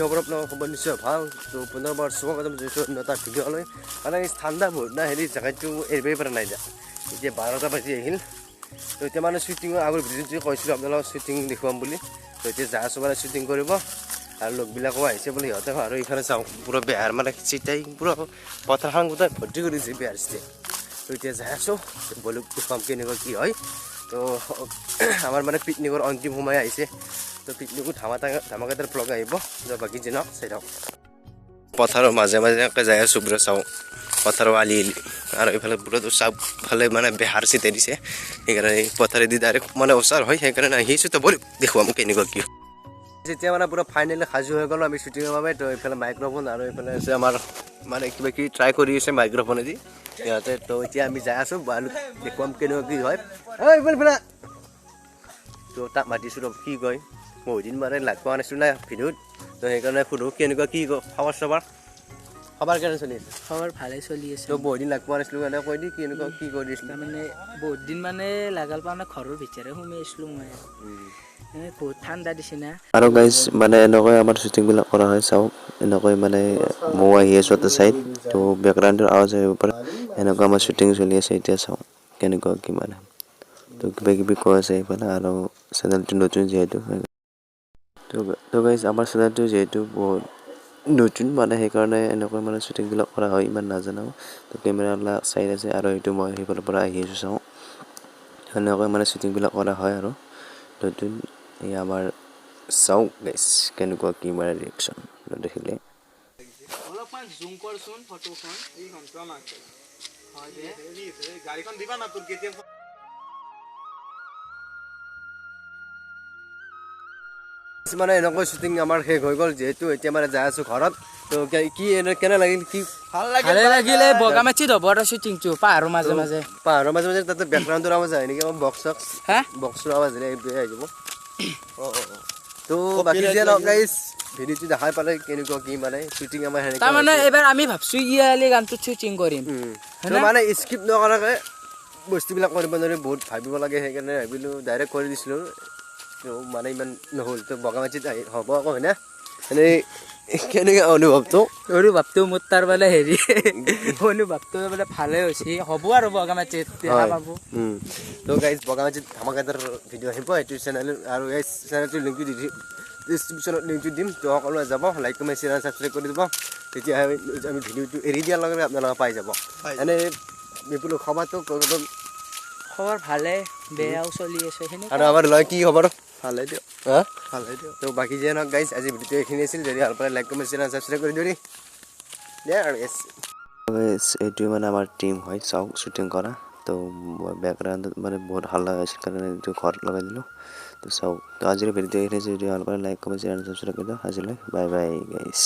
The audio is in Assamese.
খবৰ আপোনালোকৰ খবৰ নিশ্চয় ভাল। তো পুনৰবাৰ স্বাগতম জনাইছোঁ অন্য এটা ভিডিঅ'লৈ। মানে ঠাণ্ডা বহুত না, হেৰি জেগাটো এৰিবই পৰা নাই। যা এতিয়া 12টা বাজি আহিল। তো এতিয়া মানে শ্বুটিঙৰ আগৰ ভিডিঅ'ত যি কৈছিলোঁ আপোনালোকক শ্বুটিং দেখুৱাম বুলি, তো এতিয়া যাই আছোঁ মানে শ্বুটিং কৰিব আৰু লগবিলাকো আহিছে বুলি সিহঁতে। আৰু ইফালে চাওঁ পূৰা বেহাৰ মানে চিটাই পূৰা পথাৰখন গোটেই ভৰ্তি কৰি দিছে বেহাৰ চিটাই। তো এতিয়া যাই আছোঁ, বলুক দেখুৱাম কেনেকুৱা কি হয়। তো আমাৰ মানে পিকনিকৰ অন্তিম সময় আহিছে, তো পিকনিকো ধামাকাদাৰ ব্লগ আহিব। তো বাকী যি নহওক চাই থাকক। পথাৰৰ মাজে মাজে এনেকৈ যাই আছোঁ, পূৰা চাওঁ পথাৰৰ আলি আলি আৰু এইফালে পূৰা চবফালে মানে বেহাৰ চিটাই দিছে, সেইকাৰণে পথাৰেদি ডাইৰেক্ট মানে ওচৰ হয়, সেইকাৰণে আহিছোঁ। তো বলুক দেখুৱাম কেনেকুৱা কি। যেতিয়া মানে পূৰা ফাইনেলি সাজু হৈ গ'লো আমি শ্বুটিঙৰ বাবে। তো এইফালে মাইক্ৰফোন আৰু এইফালে আছে আমাৰ মানে কিবা কিবি ট্ৰাই কৰি আছে মাইক্ৰফোনেদি সিহঁতে। তো এতিয়া আমি যাই আছোঁ, দেখুৱাম কেনেকুৱা কি হয়। এইফালে তো তাক মাতিছোঁ, ৰ'ব কি কয়। বহুত দিন মানে লাগ পোৱা নাছিলোঁ না ভিডিঅ'ত, তো সেইকাৰণে সোধোঁ কেনেকুৱা কি খবৰ চবৰ। খবৰ কেনে চলি আছে? খবৰ ভালে চলি আছে। তো বহুত দিন লাগ পোৱা নাছিলোঁ কাৰণে কৈ দি কেনেকুৱা কি কৰি আছিলোঁ। তাৰমানে বহুত দিন মানে লাগাল পোৱা নাই, ঘৰৰ ভিতৰে সোমাই আছিলোঁ মই। বহুত ঠাণ্ডা দিছে না। আৰু গাইজ মানে এনেকৈ আমাৰ শ্বুটিংবিলাক কৰা হয়, চাওক এনেকৈ মানে ময়ো আহি আছোঁ এটা চাইড, তো বেকগ্ৰাউণ্ডৰ আৱাজ আহিব পাৰে। এনেকুৱা আমাৰ শ্বুটিং চলি আছে এতিয়া, চাওক কেনেকুৱা কি মানে। তো কিবা কিবি কৈ আছে এইফালে। আৰু চেনেলটো নতুন যিহেতু, তো গাইজ আমাৰ চেনেলটো যিহেতু বহুত নতুন মানে সেইকাৰণে এনেকৈ মানে শ্বুটিংবিলাক কৰা হয়, ইমান নাজানো। তো কেমেৰাবিলাক চাই আছে আৰু এইটো মই সেইফালৰ পৰা আহি আছোঁ, চাওঁ এনেকৈ মানে শ্বুটিংবিলাক কৰা হয়। আৰু নতুন এই আমাৰ চাওক গাইজ কেনেকুৱা কি মানে ৰিয়েকশ্যন দেখিলে। অলপমান জুম কৰচোন ফটোখন। এইখনটো আমাক গাড়ীখন দিবা না তোৰ কেতিয়া। মানে এনেকৈ শ্বুটিং আমাৰ শেষ হৈ গ'ল যিহেতু, এতিয়া মানে যাই আছোঁ ঘৰত। তো কি এনে কেনে লাগিল? কি ভাল ভালে লাগিলে। বগামাটিত হ'ব আৰু শ্বুটিংটো পাহাৰৰ মাজে মাজে। পাহাৰৰ মাজে মাজে তাতে বেকগ্ৰাউণ্ডৰ আৱাজ আহে নেকি? বক্স চক্স হা বক্সৰ আৱাজ আহিলে বেয়া হৈ যাব। তো বাকী যিয়ে নহওক গাইজ, ভিডিঅ'টো দেখাই পালে কেনেকুৱা কি মানে শ্বুটিং আমাৰ সেনেকুৱা। তাৰমানে এইবাৰ আমি ভাবছোঁ ইয়ালি গানটোত শ্বুটিং কৰিম, মানে স্কিপ নকৰাকৈ বস্তুবিলাক কৰিব নোৱাৰি, বহুত ভাবিব লাগে, সেইকাৰণে ভাবিলোঁ ডাইৰেক্ট কৰি দিছিলোঁ। তো মানে ইমান নহ'ল। তো বগামাটিত আহি হ'ব আকৌ, হয়নে? এনেই কেনেকুৱা অনুভৱটো? অনুভৱটো মোৰ তাৰ মানে হেৰি অনুভৱটো মানে ভালে হৈছে, হ'ব আৰু বগামাটিত দেখা পাব। তো গাইজ বগামাটিত ধামাকাদাৰ ভিডিঅ' আহিব এইটো চেনেল, আৰু এই চেনেলটোৰ লিংকটো দি দিম ডিছক্ৰিপশ্যনত, লিংকটো দিম। তো সকলোৱে যাব, লাইক কমেণ্ট শ্বেয়াৰ ছাবস্ক্ৰাইব কৰি দিব, তেতিয়াহে আমি ভিডিঅ'টো এৰি দিয়াৰ লগে লগে আপোনালোকে পাই যাব। এনেই বিপুলৰ খবৰটো? খবৰ ভালে বেয়াও চলি আছে। আৰু আমাৰ লয় কি খবৰ? ভালে দিয়ক। হা ভালে দিয়ক। তো বাকী যিয়ে নহওক গাইজ, আজি ভিডিঅ'টো এইখিনি আছিল। যদি ভাল পালে লাইক কমেণ্ট শ্বেয়াৰ ছাবস্ক্ৰাইব কৰি দিওঁ দে। আৰু এইটোৱে মানে আমাৰ টীম হয়, চাওক শ্বুটিং কৰা। তো মই বেকগ্ৰাউণ্ডত মানে বহুত হাল্লা হৈছিল কাৰণে এইটো ঘৰত লগাই দিলোঁ। তো চাওক, তো আজিৰ ভিডিঅ'টো এইখিনি। যদি ভাল পালে লাইক কমেণ্ট শ্বেয়াৰ ছাবস্ক্ৰাইব কৰি দিওঁ। আজিলৈ বাই বাই গাইজ।